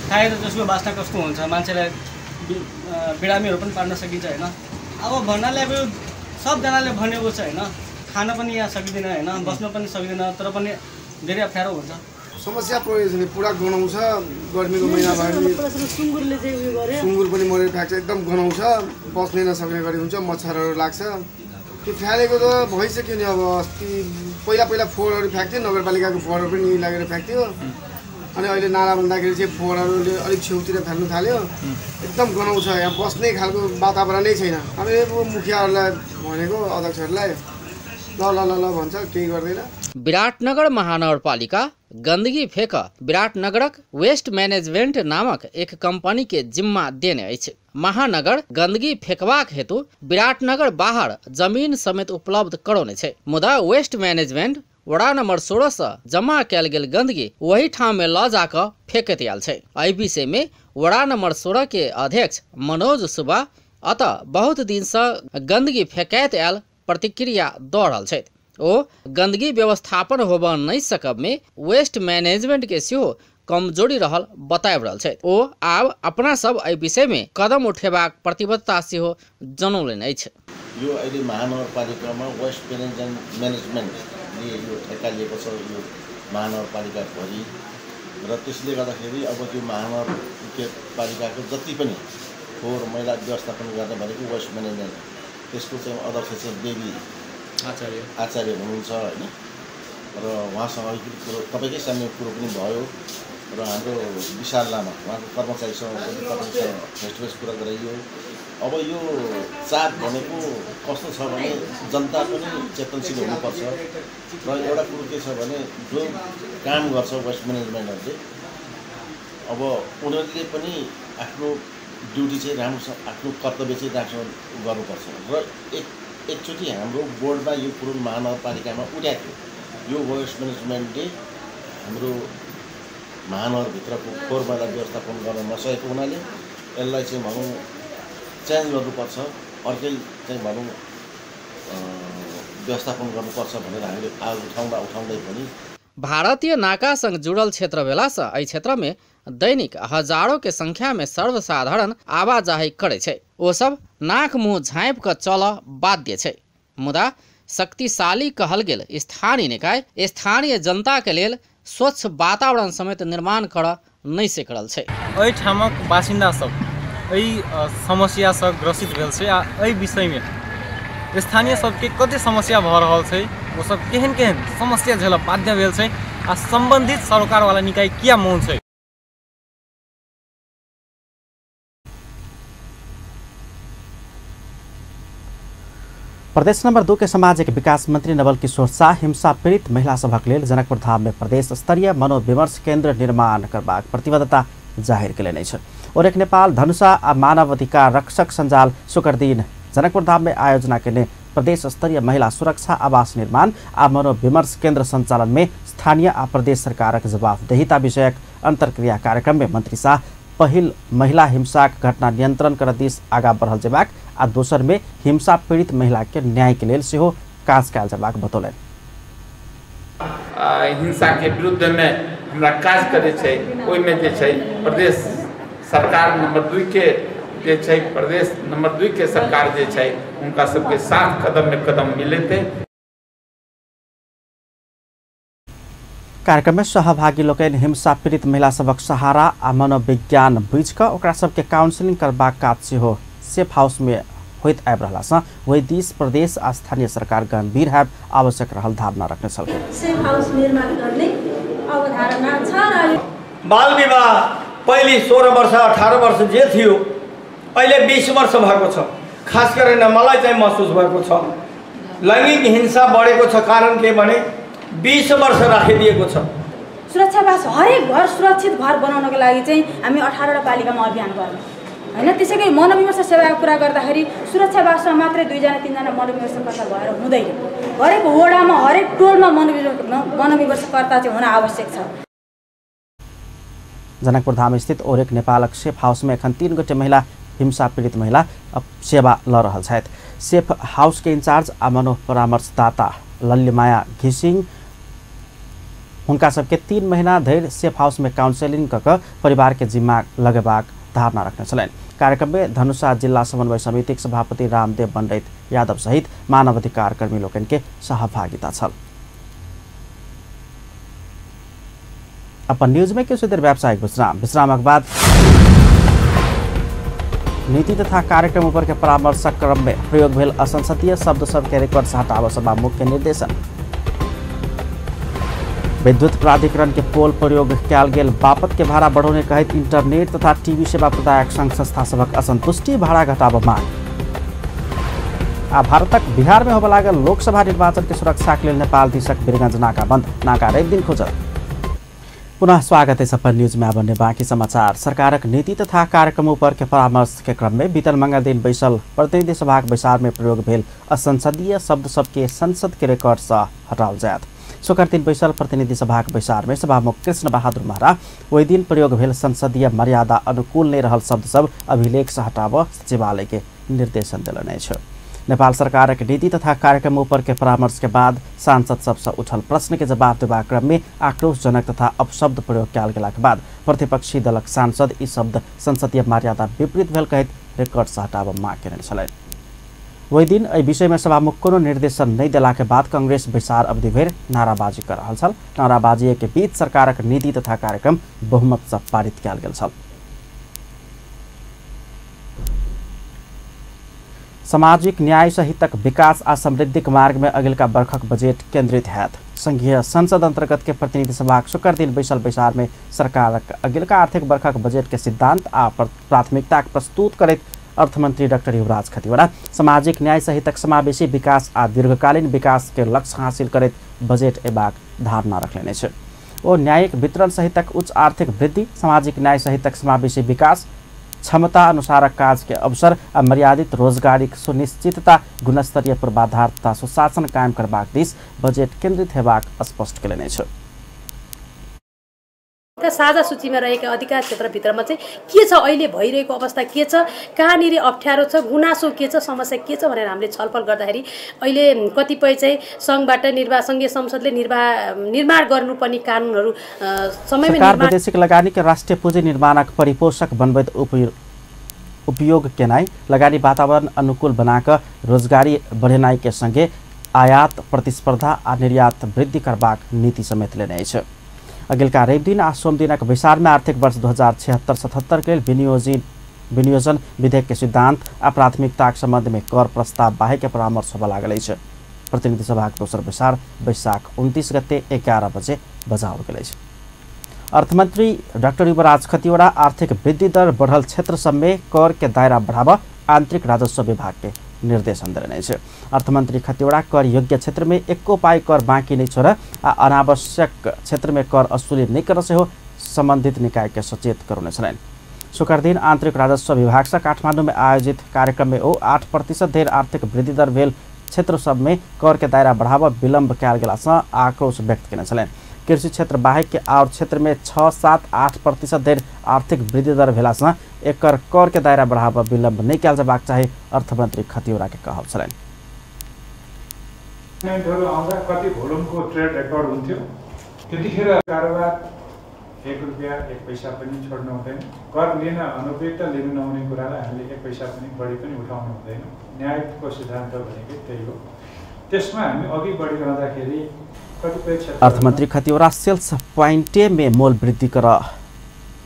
S13: खाएर त्यसको बास्ना कस्तो हुन्छ, मान्छेलाई बिरामीहरू पनि पार्न सकिन्छ होइन। अब भन्नाले अब यो सबजनाले भनेको छ होइन, खान पनि यहाँ सकिँदैन होइन, बस्न पनि सकिँदैन, तर पनि धेरै अप्ठ्यारो हुन्छ।
S14: समस्या प्रयोजन पुरा गनाउँछ, गर्मीको महिना भयो भने
S15: सुँगुरले चाहिँ उयो गर्यो,
S14: सुँगुर पनि मरेर फ्याँक्छ, एकदम गनाउँछ, बस्नै नसक्ने गरी हुन्छ, मच्छरहरू लाग्छ। त्यो फ्यालेको त भइसक्यो नि। अब अस्ति पहिला पहिला फोहोरहरू फ्याँक्थ्यो, नगरपालिकाको फोहोरहरू पनि लागेर फ्याँक्थ्यो, अनि अहिले नाला भन्दाखेरि चाहिँ फोहोरहरूले अलिक छेउतिर फ्याल्नु थाल्यो, एकदम गनाउँछ, यहाँ बस्ने खालको वातावरणै छैन। हामीले मुखियाहरूलाई भनेको, अध्यक्षहरूलाई ल ल ल ल भन्छ, केही गर्दैन।
S12: विराटनगर महानगरपालिका गंदगी फेक विराटनगरक वेस्ट मैनेजमेंट नामक एक कंपनी के जिम्मा देने अछि। महानगर गंदगी फेकबाक हेतु विराटनगर बाहर जमीन समेत उपलब्ध करौने छै, मुदा वेस्ट मैनेजमेंट वडा नंबर 16 से जमा कयल गेल गंदगी वही ठाम में ल जाकर फेकैत आयल छै। एहि विषय में वडा नंबर 16 के अध्यक्ष मनोज सुब्बा अतः बहुत दिन से गंदगी फेकैत आयल प्रतिक्रिया दऽ रहल छथि। ओ गंदगी व्यवस्थापन होबऽ नहि सकब में वेस्ट मैनेजमेंट के सेहो कमजोरी रहल बताबि रहल छथि। ओ आब अपना सब एहि विषय में कदम उठेबाक प्रतिबद्धता सेहो जनौलनि अछि।
S16: यो अहिले महानगरपालिकामा वेस्ट म्यानेजमेन्टले यो ठेक्का लिएको छ यो महानगरपालिकाभरि, र त्यसले गर्दाखेरि अब त्यो महानगरपालिकाको जति पनि फोहोर मैला व्यवस्थापन गर्ने भनेको वेस्ट म्यानेजमेन्ट, त्यसको चाहिँ अध्यक्ष चाहिँ देवी आचार्य हुनुहुन्छ होइन, र उहाँसँग अलिकति कुरो तपाईँकै सामने कुरो पनि भयो, र हाम्रो विशाल लामा उहाँको कर्मचारीसँग पनि तपाईँसँग फेस टु फेस कुरा गराइयो। अब यो चाप भनेको कस्तो छ भने जनता पनि चेतनशील हुनुपर्छ, र एउटा कुरो के छ भने जो काम गर्छ वेस्ट म्यानेजमेन्टहरूले अब उनीहरूले पनि आफ्नो ड्युटी चाहिँ राम्रोसँग, आफ्नो कर्तव्य चाहिँ राम्रोसँग गर्नुपर्छ। र एकचोटि हाम्रो बोर्डमा यो कुरो महानगरपालिकामा उठाएको थियो, यो वेस्ट म्यानेजमेन्टले हाम्रो महानगरभित्रको फोहोर मैला व्यवस्थापन गर्न नसकेको हुनाले यसलाई चाहिँ भनौँ चेन्ज गर्नुपर्छ, अर्कै चाहिँ भनौँ व्यवस्थापन गर्नुपर्छ भनेर हामीले आवाज उठाउँदा पनि
S12: भारतीय नाका संग जुड़ल क्षेत्र भेला से एहि क्षेत्र में दैनिक हजारों के संख्या में सर्वसाधारण आवाजाही करे छै। ओ सब नाक मुँह झाँपि कऽ चलऽ बाध्य छै, मुदा शक्तिशाली कहल गेल स्थानीय निकाय स्थानीय जनता के लेल स्वच्छ वातावरण समेत निर्माण करऽ नहि सकल छै।
S17: एहिठामक बासिन्दा सब एहि समस्यासँ ग्रसित भेल छै आ एहि विषयमे स्थानीय सबके कते समस्या भऽ रहल छै, ओ सब केहन केहन समस्या झेलऽ बाध्य भेल छै आ सम्बन्धित सरकारवाला निकाय किया मौन छै।
S1: प्रदेश नंबर 2 के सामाजिक विकास मंत्री नवल किशोर शाह हिंसा पीड़ित महिला सभक लेल जनकपुर धाम में प्रदेश स्तरीय मनोविमर्श केंद्र निर्माण करबाक प्रतिबद्धता जाहिर कयलनि अछि। और एक नेपाल धनुषा आ मानव अधिकार रक्षक सञ्जाल शुक्र दिन जनकपुर धाम में आयोजना केने प्रदेश स्तरीय महिला सुरक्षा आवास निर्माण आ मनोविमर्श केंद्र संचालन में स्थानीय आ प्रदेश सरकारक जवाबदेहिता विषयक अंतर्क्रिया कार्यक्रम में मंत्री शाह पहिल महिला हिंसाक घटना नियंत्रण कर दिस आगा बढ़ल जेबाक आ दोसर में हिंसा पीड़ित महिला के न्याय के लेल सेहो काज कयल जेबाक बतौलनि।
S18: हिंसा के विरुद्ध में हमरा काज करे छै, ओहिमे जे छै प्रदेश सरकार नंबर 2 के जे छै, प्रदेश नंबर 2 के सरकार जे छै उनका सबके साथ कदम में कदम मिलेते।
S1: कार्यक्रम में सहभागी लोकनि हिंसा पीड़ित महिला सभक सहारा आ मनोविज्ञान बुझि कऽ ओकरा सबके काउंसलिंग करबाक काज सेहो सेफ हाउस में होइत आबि रहला सँ ओहि दिस प्रदेश आ स्थानीय सरकार गंभीर हैब आवश्यक रहल धारणा रखने छलखिन।
S15: सेफ हाउस निर्माण गर्ने अवधारणा छ र
S19: बाल विवाह पहिले 16 वर्ष 18 वर्ष जे थियो अहिले 20 वर्ष भएको छ। खास गरेर मलाई चाहिँ महसुस भएको छ लैङ्गिक हिंसा बढेको छ। कारण के भने 20 वर्ष राखिदिएको छ।
S15: सुरक्षावास हरेक घर सुरक्षित घर बनाउनको लागि चाहिँ हामी 18 वटा पालिकामा अभियान गर्यौँ। हैन। त्यसै गरी मनोविमर्श सेवाको कुरा गर्दाखेरि सुरक्षा बासमा मात्रै 2 जना 3 जना मनोविमर्शकर्ता भएर हुँदैन, हरेक वडामा हरेक टोलमा मनोविमर्शकर्ता चाहिँ हुन आवश्यक छ।
S1: जनकपुर धाम स्थित ओरेक नेपालक सेफ हाउस में एखन 3 गोटे महिला हिंसा पीड़ित महिला सेवा ल रहल छथि। सेफ हाउस के इंचार्ज आ मनोपरामर्शदाता लल्यमाया घिसिङ हुनका सबके 3 महीना धरि सेफ हाउस में काउंसलिंग क परिवार के जिम्मा लगेबाक धारणा रखने छलनि। कार्यक्रम में धनुषा जिला समन्वय समितिक सभापति रामदेव पंडित यादव सहित मानवाधिकार कर्मी लोकनि के सहभागिता छल। अपन न्यूज में किछु देर व्यावसायिक विश्राम, विश्रामक बाद नीति तथा कार्यक्रम ऊपर के परामर्शक क्रम में प्रयोग भेल असंसदीय शब्द सबके रिकॉर्ड से हटाबऽ सभा मुख्य निर्देशन। विद्युत प्राधिकरण के पोल प्रयोग कयल गेल बापत के भाड़ा बढ़ौने कहैत इंटरनेट तथा टीवी सेवा प्रदायक संघ संस्था सभक असंतुष्टि, भाड़ा घटाबऽ मांग। आ भारतक बिहार में होबय लागल लोकसभा निर्वाचन के सुरक्षा के लेल नेपाल दिशक वीरगंज नाका बंद, नाका रवि दिन खुजल। पुनः स्वागत है सफर न्यूज में। आब बाकी समाचार। सरकारक नीति तथा कार्यक्रम ऊपर के परामर्श के क्रम में बीतल मंगल दिन बैसल प्रतिनिधि सभाक बैसार में प्रयोग भेल असंसदीय शब्द सबके संसद के रिकॉर्ड से हटाओल जायत। शुक्र दिन बैसल प्रतिनिधि सभाक बैसार में सभामुख कृष्ण बहादुर महरा ओहि दिन प्रयोग भेल संसदीय मर्यादा अनुकूल नहीं रहल शब्द सब अभिलेख से हटाबऽ सचिवालय के निर्देशन देलनि अछि। नेपाल सरकारक नीति तथा कार्यक्रम ऊपर के परामर्श के बाद सांसद सबसे उठल प्रश्न के जवाब देबाक क्रम में आक्रोशजनक तथा अपशब्द प्रयोग कयल गेलाक बाद प्रतिपक्षी दलक सांसद ई शब्द संसदीय मर्यादा विपरीत भेल कहैत रिकॉर्ड से हटाबऽ मांग केने छलनि। ओहि दिन एहि विषय में सभामुख कोनो निर्देशन नहीं देला के बाद कांग्रेस बैसार अवधि भरि नाराबाजी कर रहल छल। नाराबाजी के बीच सरकारक नीति तथा कार्यक्रम बहुमत से पारित कयल गेल छल। सामाजिक न्याय सहितक विकास आ समृद्धिक मार्ग में अगिलका बरखक बजट केंद्रित हैत। संघीय संसद अंतर्गत के प्रतिनिधि सभाक शुक्र दिन बैसल बैसार में सरकारक अगिलका आर्थिक बरखक बजट के सिद्धांत आ प्राथमिकता प्रस्तुत करैत अर्थमंत्री डॉक्टर युवराज खतिवड़ा सामाजिक न्याय सहितक समावेशी विकास आ दीर्घकालीन विकास के लक्ष्य हासिल करैत बजट एबाक धारणा रखलनि अछि। ओ न्यायिक वितरण सहितक उच्च आर्थिक वृद्धि, सामाजिक न्याय सहितक समावेशी विकास, क्षमता अनुसारक काज के अवसर आ मर्यादित रोजगारीक सुनिश्चितता, गुणस्तरीय पूर्वाधार तथा सुशासन कायम करबाक दिस बजट केन्द्रित हेबाक स्पष्ट केलनि अछि।
S20: साझा सूचीमा रहेका अधिकार क्षेत्रभित्रमा चाहिँ के छ, अहिले भइरहेको अवस्था के छ, कहाँनिर अप्ठ्यारो छ, गुनासो के छ, समस्या के छ भनेर हामीले छलफल गर्दाखेरि अहिले कतिपय चाहिँ सङ्घबाट सङ्घीय संसदले निर्माण गर्नुपर्ने कानुनहरू समयमा
S1: वैदेशिक लगानी के राष्ट्रिय पूँजी निर्माणक परिपोषक बनबैत उपयोग केनाइ, लगानी वातावरण अनुकूल बनाकऽ रोजगारी बढ़ेनाइ के संगे आयात प्रतिस्पर्धा आ निर्यात वृद्धि करबाक नीति समेत लेने अछि। अगिलका रवि दिन आ सोम दिनक बैसार में आर्थिक वर्ष 2076-77 के विनियोजन विधेयक के सिद्धांत आ प्राथमिकताक संबंध में कर प्रस्ताव बाहेक के परामर्श होबय लागल अछि। प्रतिनिधि सभाक दोसर बैसार वैशाख 29 गते 11 बजे बजाओल गेल अछि। अर्थमंत्री डॉक्टर युवराज खतिवड़ा आर्थिक वृद्धि दर बढ़ल क्षेत्र सब में कर के दायरा बढ़ाबऽ आंतरिक राजस्व विभाग के निर्देशन देलनि अछि। अर्थमंत्री खतिवड़ा कर योग्य क्षेत्र में एको पाई कर बाँकी नहीं छोड़ आ अनावश्यक क्षेत्र में कर वसूली नहीं कर सेहो संबंधित निकाय के सचेत करौने छलनि। शुक्र दिन आंतरिक राजस्व विभाग से काठमांडू में आयोजित कार्यक्रम में ओ 8% धरि आर्थिक वृद्धि दर भेल क्षेत्र सब में कर के दायरा बढ़ाबऽ विलम्ब कयल गेला से आक्रोश व्यक्त केने छलनि। कृषि क्षेत्र बाहेक के और क्षेत्र में 6, 7, 8% धरि आर्थिक वृद्धि दर भेला से एकर कर के दायरा बढ़ाबऽ विलम्ब नहीं कयल जबाक चाही अर्थमंत्री खतिवड़ा के कहब छलनि।
S21: आउँदा कति भोल्युमको ट्रेड रेकर्ड हुन्थ्यो, त्यतिखेर कारोबार 1 रुपियाँ 1 पैसा पनि छोड्नु हुँदैन। कर लिन अनुपयुक्त लिनु नहुने कुरालाई हामीले 1 पैसा पनि बढी पनि उठाउनु हुँदैन। न्यायको सिद्धान्त भनेकै त्यही हो। त्यसमा हामी अघि बढिरहँदाखेरि
S1: अर्थमंत्री खतिवड़ा सेल्स पॉइंटे में मोल वृद्धि कर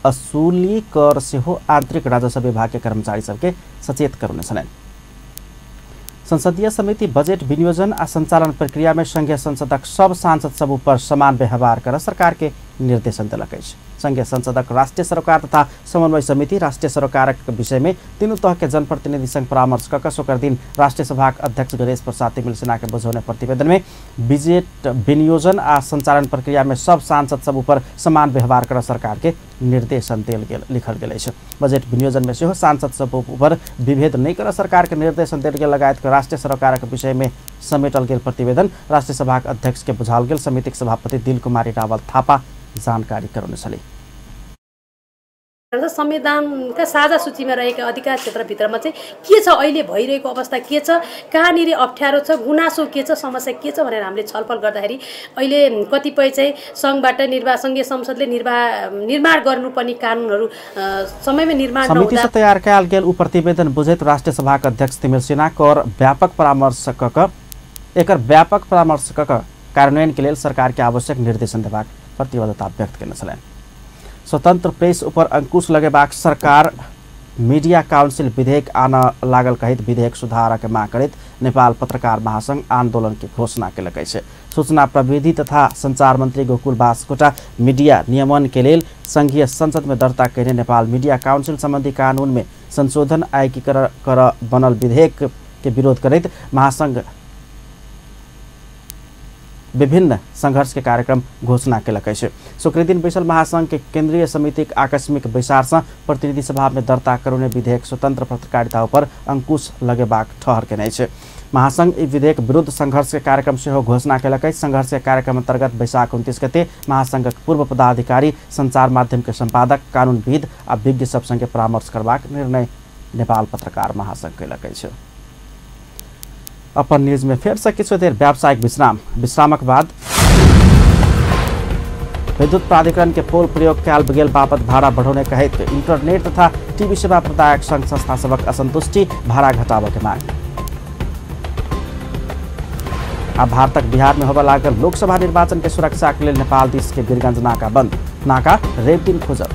S1: असूली कर सेहो आंतरिक राजस्व विभाग के कर्मचारी सबके सचेत करौने छलनि। संसदीय समिति बजट विनियोजन आ संचालन प्रक्रिया में संघीय संसदक सब सांसद सब ऊपर समान व्यवहार कर सरकार के निर्देशन देलक अछि। संघीय संसदक राष्ट्रिय सरोकार तथा समन्वय समिति राष्ट्रिय सरोकारक विषयमे तीनू तहके जनप्रतिनिधि संग परामर्श कऽ कऽ शुक्र दिन राष्ट्रिय सभाक अध्यक्ष गणेश प्रसाद तिमिल सिन्हा के बुझौने प्रतिवेदनमे बजट विनियोजन आ संचालन प्रक्रियामे सब सांसद सब ऊपर समान व्यवहार कर सरकार के निर्देशन देल गेल लिखल गेल अछि। बजट विनियोजनमे सेहो सांसद सब ऊपर विभेद नहि कर सरकार के निर्देशन देल गेल लगायत राष्ट्रिय सरोकारक विषयमे समेटल गेल प्रतिवेदन राष्ट्रिय सभाक अध्यक्ष के बुझाओल गेल समितिक सभापति दिल कुमारी रावल थापा जानकारी गराउने छली।
S20: संविधानका साझा सूचीमा रहेका अधिकार क्षेत्रभित्रमा चाहिँ के छ, अहिले भइरहेको अवस्था के छ, कहाँनिर अप्ठ्यारो छ, गुनासो के छ, समस्या के छ भनेर हामीले छलफल गर्दाखेरि अहिले कतिपय चाहिँ सङ्घबाट सङ्घीय संसदले निर्माण गर्नुपर्ने कानुनहरू समयमा निर्माण
S1: समिति से तयार कयल गेल उ प्रतिवेदन बुझैत राष्ट्रिय सभाक अध्यक्ष तिमिल सिन्हा कर व्यापक परामर्श क एकर व्यापक परामर्श क कार्यान्वयन के लेल सरकार के आवश्यक निर्देशन देबाक प्रतिबद्धता व्यक्त केने छलनि। स्वतंत्र प्रेस ऊपर अंकुश लगेबाक सरकार मीडिया काउंसिल विधेयक आन लागल कहैत विधेयक सुधारक मांग करैत नेपाल पत्रकार महासंघ आंदोलन के घोषणा केलक अछि। सूचना प्रविधि तथा संचार मंत्री गोकुल बास्कोटा मीडिया नियमन के लेल संघीय संसद में दर्ता कयने नेपाल मीडिया काउंसिल संबंधी कानून में संशोधन एकीकरण कर बनल विधेयक के विरोध करैत महासंघ विभिन्न संघर्ष के कार्यक्रम घोषणा केलक अछि। शुक्रदिन बैसल महासंघ के केंद्रीय समितिक आकस्मिक बैसार से प्रतिनिधि सभा में दर्ता करौने विधेयक स्वतंत्र पत्रकारिता पर अंकुश लगेबाक ठहर केने अछि। महासंघ ई विधेयक विरुद्ध संघर्ष के कार्यक्रम सेहो घोषणा केलक अछि। संघर्ष के कार्यक्रम अंतर्गत वैशाख 29 गते महासंघक पूर्व पदाधिकारी, संचार माध्यम के संपादक, कानूनविद आ विज्ञ सब संगे परामर्श करबाक निर्णय नेपाल पत्रकार महासंघ केलक अछि। अपन न्यूज में फेर से किछु देर व्यावसायिक विश्राम, विश्रामक बाद विद्युत प्राधिकरण के पोल प्रयोग कयल गेल बापत भाड़ा बढ़ौने कहैत इंटरनेट तथा टीवी सेवा प्रदायक संघ संस्था सभक असंतुष्टि, भाड़ा घटाबय के मांग। आ भारतक बिहार में होबय लागल लोकसभा निर्वाचन के सुरक्षा के लेल नेपाल दिस के वीरगंज नाका बंद, नाका रवि दिन खुजल।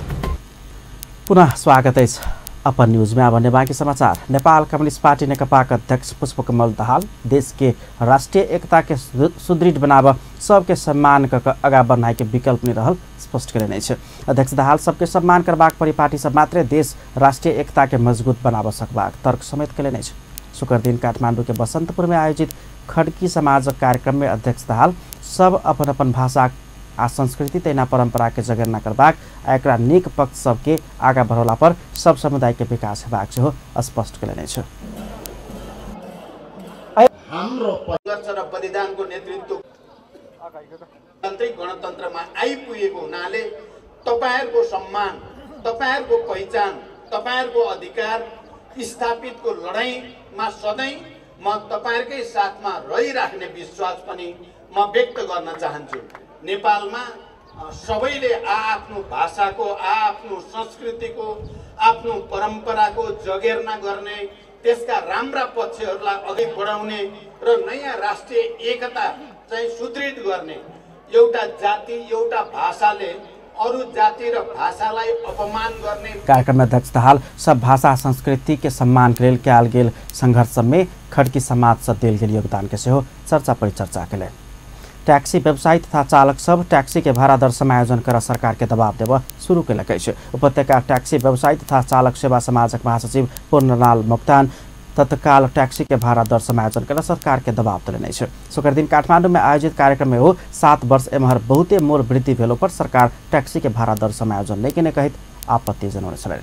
S1: पुनः स्वागत अछि अपन न्यूज में। अब बाकी समाचार। नेपाल कम्युनिस्ट पार्टी नेकपाक अध्यक्ष पुष्पकमल दाहाल देश के राष्ट्रीय एकता के सुदृढ़ बनाब सबके सम्मान क आगा बढ़ाए के विकल्प नहीं रहल स्पष्ट कयने अछि। अध्यक्ष दाहाल सबके सम्मान करबाक परिपाटी सब मात्रे देश राष्ट्रीय एकता के मजबूत बनाब सकबाक तर्क समेत कयने अछि। शुक्र दिन काठमाडौँ के बसंतपुर में आयोजित खड्की समाजक कार्यक्रम में अध्यक्ष दाहाल सब अपन अपन भाषा आ संस्कृति तहिना परंपरा के जगेर्ना करबाक आ एकरा नीक पक्ष सबके आगा बढ़ौला पर सब समुदाय के विकास हेबाक सेहो स्पष्ट कयने अछि।
S3: हाम्रो संघर्ष र बलिदानको नेतृत्व तान्त्रिक गणतन्त्रमा आइपुगेको हुनाले तपाईहरुको सम्मान, तपाईहरुको पहिचान, तपाईहरुको अधिकार स्थापितको लडाईँमा सधैँ म तपाईहरुकै साथमा रहिराख्ने विश्वास पनि म व्यक्त गर्न चाहन्छु। नेपालमा सबैले आआफ्नो भाषाको, आआफ्नो संस्कृतिको, आफ्नो परम्पराको जगेर्ना गर्ने, त्यसका राम्रा पक्षहरूलाई अघि बढाउने र नयाँ राष्ट्रिय एकता चाहिँ सुदृढ गर्ने, एउटा जाति एउटा भाषाले अरू जाति र भाषालाई अपमान गर्ने।
S1: कार्यक्रम में अध्यक्ष दाहाल सब भाषा संस्कृति के सम्मान के लेल कयल गेल संघर्ष में खड्की समाज से देल गेल योगदान के सेहो चर्चा परिचर्चा केलनि। टैक्सी व्यवसायी तथा चालक सब टैक्सी के भाड़ा दर समायोजन कर सरकार के दबाव देव शुरू केलक अछि। उपत्यका टैक्सी व्यवसायी तथा चालक सेवा समाजक महासचिव पूर्णलाल मोक्तान तत्काल टैक्सी के भाड़ा दर समायोजन कर सरकार के दबाव देने अछि। शुक्र दिन काठमांडू में आयोजित कार्यक्रम में हो 7 वर्ष एम्हर बहुते मोल वृद्धि भेलो पर सरकार टैक्सी के भाड़ा दर समायोजन नहीं केने कहैत आपत्ति जनौने छलनि।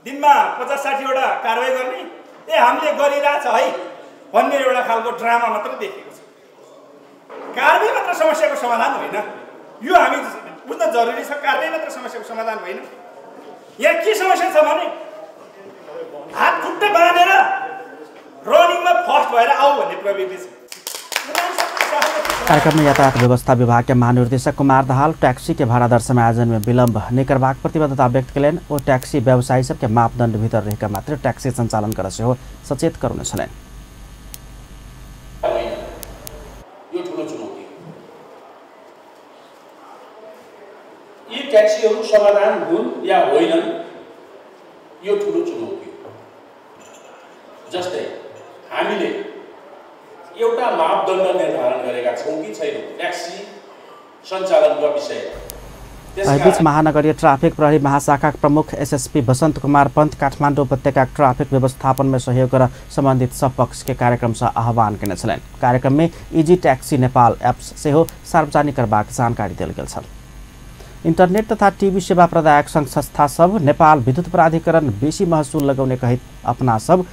S22: दिनमा 50-60 वटा कारवाही गर्ने, ए हामीले गरिरहेछ है भन्ने एउटा खालको ड्रामा मात्र देखेको छ। कारवाही मात्र समस्याको समाधान होइन, यो हामी बुझ्न जरुरी छ। कारवाही मात्र समस्याको समाधान होइन। यहाँ के समस्या छ भने हात खुट्टा बाँधेर रनिङमा फर्स्ट भएर आऊ भन्ने प्रवृत्ति छ।
S1: कार्यक्रम में यातायात व्यवस्था विभाग के महानिर्देशक कुमार दाहाल टैक्सी के भाड़ा दर समायोजन में विलंब नहीं करबाक प्रतिबद्धता व्यक्त कयलनि। ओ टैक्सी व्यवसायी सबके मापदंड भीतर रहिकऽ मात्र टैक्सी संचालन करऽ सेहो सचेत करौने छलनि।
S23: यो ठुलो चुनौती हो। यी ट्याक्सीहरू समाधान हुन् या होइनन् यो ठुलो चुनौती हो। जस्तै हामीले छौँ कि छैनौँ ट्याक्सी सञ्चालनको विषयमा।
S1: एहिबीच महानगरीय ट्राफिक प्रहरी महाशाखा प्रमुख एसएसपी बसंत कुमार पंत काठमाडौँ उपत्यका ट्राफिक व्यवस्थापन में सहयोग कर संबंधित सब पक्ष के कार्यक्रम से आह्वान केने छलनि। कार्यक्रम में इजी टैक्सी नेपाल एप्स सेहो सार्वजनिक करबाक जानकारी देल गेल छल। इंटरनेट तथा टीवी सेवा प्रदायक संघ संस्था सब नेपाल विद्युत प्राधिकरण बेसी महसूल लगौने कहित अपना सब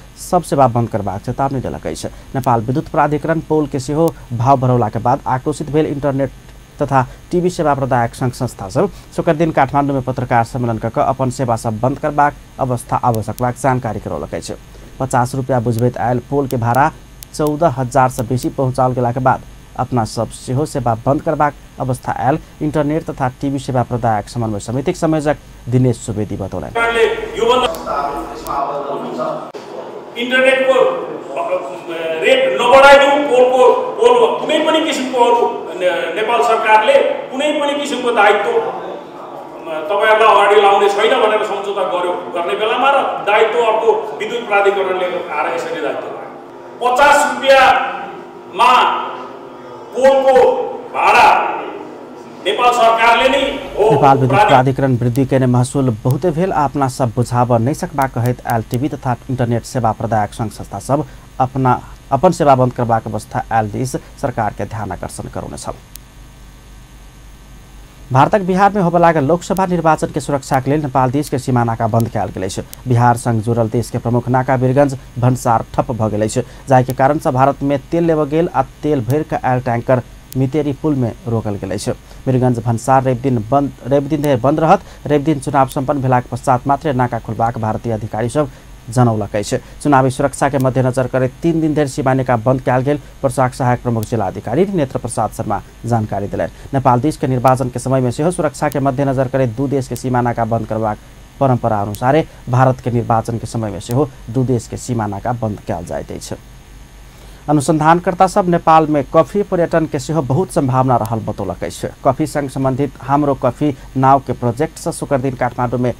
S1: सेवा बंद करबाक चेतावनी देलक अछि। नेपाल विद्युत प्राधिकरण पोल के सेहो भाव बढ़ौला के बाद आक्रोशित भेल इंटरनेट तथा टीवी सेवा प्रदायक संघ संस्था सब शुक्र दिन काठमाडौँ में पत्रकार सम्मेलन कऽ अपन सेवा सब बंद करबाक अवस्था आवश्यकबाक जानकारी करौलक अछि। 50 रुपया बुझबैत आयल पोल के भाड़ा 14,000 से बेसी पहुँचाओल गेलाक बाद अपना सब सेहो सेवा बंद करबाक अवस्था आयल इंटरनेट तथा टीवी सेवा प्रदायक समन्वय समितिक संयोजक दिनेश सुवेदी बतौलनि।
S23: इन्टरनेटको रेट नबढाइदिउँ, पोलको पोल कुनै पनि किसिमको अरू नेपाल सरकारले कुनै पनि किसिमको दायित्व तपाईहरुलाई अगाडि लाउने छैन भनेर सम्झौता गर्यो गर्ने बेलामा र दायित्व अर्को विद्युत प्राधिकरणले आएर यसरी दायित्व लाग्यो। 50 रुपियाँमा पोलको भाडा नेपाल सरकारले नै हो।
S1: नेपाल विद्युत प्राधिकरण वृद्धि केने महसुल बहुते भेल अपना सब बुझाब नहि सकबाक कहैत आयल टीवी तथा इंटरनेट सेवा प्रदायक संघ संस्था सब अपना अपन सेवा बंद करबाक अवस्था आयल दिस सरकार के ध्यान आकर्षण करौने छल। भारतक बिहार में होबय लागल लोकसभा निर्वाचन के सुरक्षा के लेल नेपाल देश के सीमा नाका बंद कयल गेल अछि। बिहार संग जुड़ल देश के प्रमुख नाका वीरगंज भन्सार ठप्प भऽ गेल अछि, जाहि के कारण से भारत में तेल लेबय गेल आ तेल भरि कऽ आयल टैंकर मितेरी पुल में रोकल गेल अछि। वीरगंज भन्सार रवि दिन धरि बंद रहत। रवि दिन चुनाव सम्पन्न भेलाक पश्चात मात्रे नाका खोलबाक भारतीय अधिकारी सब जनौलक अछि। चुनावी सुरक्षा के मध्यनजर करैत 3 दिन धरि सीमा नाका बंद कयल गेल पर्साक सहायक प्रमुख जिलाधिकारी नेत्र प्रसाद शर्मा जानकारी देलनि। नेपाल देश के निर्वाचन के समय में सेहो सुरक्षा के मध्यनजर करैत दू देश के सीमा नाका बंद करबाक परंपरा अनुसारे भारत के निर्वाचन के समय में सेहो दू देश के सीमा नाका बंद कयल जाइत अछि। अनुसंधानकर्ता सब नेपाल में कॉफी पर्यटन के सेहो बहुत संभावना रहल बतौलक अछि। कॉफी संग संबंधित हाम्रो कॉफी नाव के प्रोजेक्ट से शुक्र दिन काठमाडौँ में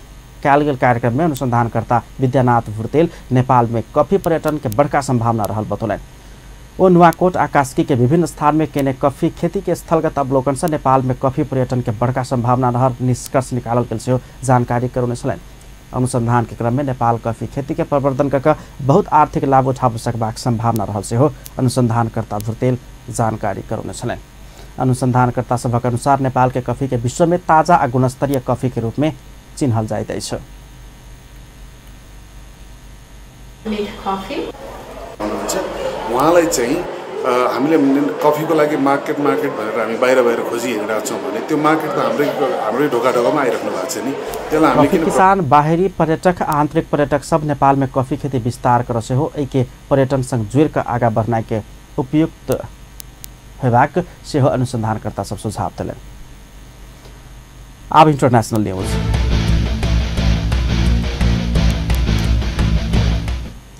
S1: कयल गेल कार्यक्रम में अनुसंधानकर्ता विद्यानाथ भुर्तेल नेपाल में कॉफी पर्यटन के बड़का संभावना रहल बतौलनि। ओ नुवाकोट आ कास्की के विभिन्न स्थान में केने कॉफी खेती के स्थलगत अवलोकन से नेपाल में कॉफी पर्यटन के बड़का संभावना रहल निष्कर्ष निकालल गेल सेहो जानकारी करौने छलनि। अनुसंधान के क्रम में नेपाल कॉफी खेती के प्रवर्धन कऽ बहुत आर्थिक लाभ उठाबि सकबाक संभावना रहल सेहो अनुसंधानकर्ता भुर्तेल जानकारी करौने छलनि। अनुसंधानकर्ता सभक अनुसार नेपाल के कॉफी के विश्व में ताजा आ गुणस्तरीय कॉफी के रूप में चिन्हल जाइत अछि।
S2: उहाँलाई चाहिँ हामीले कफीको लागि मार्केट मार्केट भनेर हामी बाहिर बाहिर खोजी हिँडिरहेको छौँ भने त्यो मार्केट त हाम्रै हाम्रै ढोका ढोकामा आइराख्नु भएको छ नि। त्यसलाई हामीले
S1: कफी किसान, बाहिरी पर्यटक, आंतरिक पर्यटक सब नेपाल में कफी खेती विस्तार कर सेहो एहिके पर्यटन संग जुड़ि कऽ आगाँ बढ़नाइ के उपयुक्त होयबाक सेहो अनुसंधानकर्ता सब सुझाव देलनि। आब इंटरनेशनल न्यूज।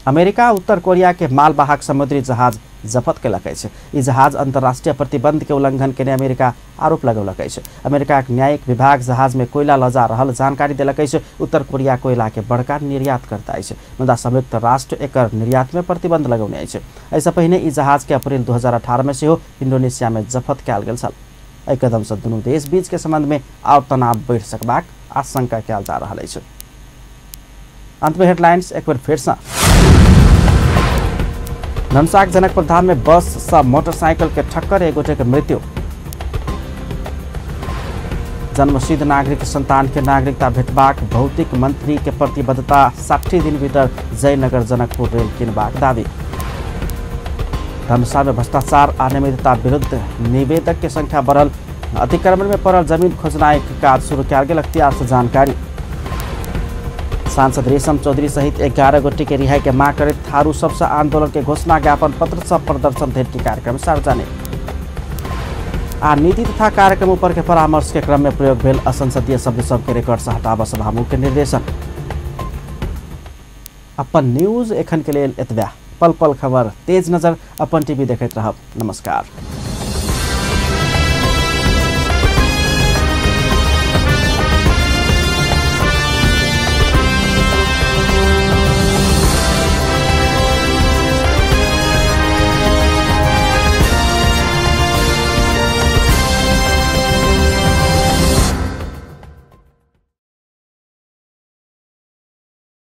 S1: अमेरिका उत्तर कोरिया के मालवाहक समुद्री जहाज जफत केलक अछि। ई जहाज अंतर्राष्ट्रीय प्रतिबंध के उल्लंघन केने अमेरिका आरोप लगौलक अछि। अमेरिकाक न्यायिक विभाग जहाज में कोयला लऽ जा रहल जानकारी देलक अछि। उत्तर कोरिया कोयला के बड़का निर्यात करता अछि, मुदा संयुक्त राष्ट्र एकर निर्यात में प्रतिबंध लगौने अछि। एहिसँ पहिने ई जहाज के अप्रैल 2018 में सेहो इंडोनेशिया में जफत कयल गेल छल। एहि कदम से दुनू देश बीच के संबंध में आओर तनाव बढ़ि सकबाक आशंका कयल जा रहल अछि। अंत में हेडलाइंस एक बेर फेर से। धनुषाक जनकपुर धाम में बस स मोटरसाइकिल के ठक्कर, एक गोटे के मृत्यु। जन्मसिद्ध नागरिक संतान के नागरिकता भेटबाक भौतिक मंत्री के प्रतिबद्धता, 60 दिन भीतर जयनगर जनकपुर रेल किनबाक दावी। धनुषा में भ्रष्टाचार अनियमितता विरुद्ध निवेदक के संख्या बढ़ल, अतिक्रमण में पड़ल जमीन खोजनाई के काज शुरू कयल गेल, अख्तियार से जानकारी। सांसद रेशम चौधरी सहित 11 गोटे के रिहाई के मांग करैत थारू सबसे आंदोलन के घोषणा, ज्ञापन पत्र सब प्रदर्शन धरि के कार्यक्रम सार्वजनिक। आ नीति तथा कार्यक्रम ऊपर के परामर्श के क्रम में प्रयोग भेल असंसदीय शब्द सबके रिकॉर्ड से हटाबऽ सभामुख के निर्देशन। अपन न्यूज एखन के लेल एतबे। पल पल खबर, तेज नजर, अपन टीवी देखैत रहब। नमस्कार।